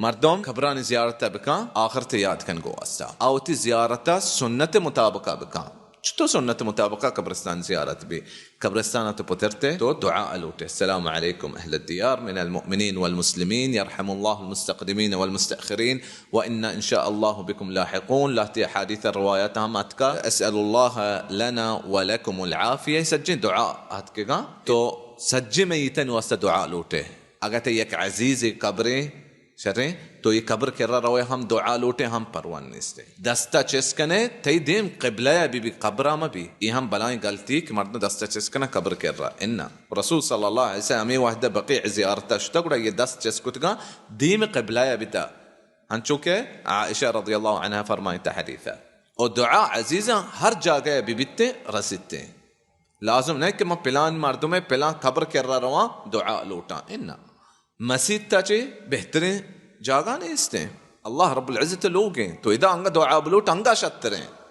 مردم قبرانی زیارت بکن، آخرت یاد کن گو واسطہ۔ آ وتی زیارت سنت مطابقہ بکن۔ چطور سنت مطابقہ قبرستان زیارت بی؟ قبرستان تو پترتے تو دعا لوٹے، السلام علیکم اہل الدیار من المؤمنین والمسلمین، یرحم اللہ المستقدمین والمستأخرین، و انا ان شاء اللہ بکم لاحقون۔ لہتی حدیث روایت ہم اتکا، اسأل اللہ لنا ولکم العافیہ، سجیں دعا اتکگا۔ تو سجیں میتن واسطہ دعا لوٹے۔ اگہ تئی یک عزیزے قبرے شریں، تو اے قبر کرا روئے ہم دعا لوٹے ہم پرواہ نیستے۔ دستا چست کنے، تئی دیم قبلہ ء بی بی، قبرا مہ بی۔ اے ہم بلائیں غلطی کہ مردم دستا چست کنا قبر کرا۔ انا رسول صلی اللہ علیہ وسلم ہمیں وحدہ بقیع زیارت شتا گڑا یہ دست چست کتگا دیم قبلہ ء بیتا۔ ہنچو کہ عائشہ رضی اللہ عنہا فرمائیتا حدیثا۔ او دعا عزیزاں ہر جاگہ بی بیتے رسیتے۔ لازم نہ کہ من پلان مردمے پلان قبر کرا رواں دعا لوٹاں۔ انا مسیت تا چے بہتریں جاگہ نیستیں۔ اللہ رب العزت لوگیں۔ تو ادا انگا دعا بلوٹ انگا شتریں۔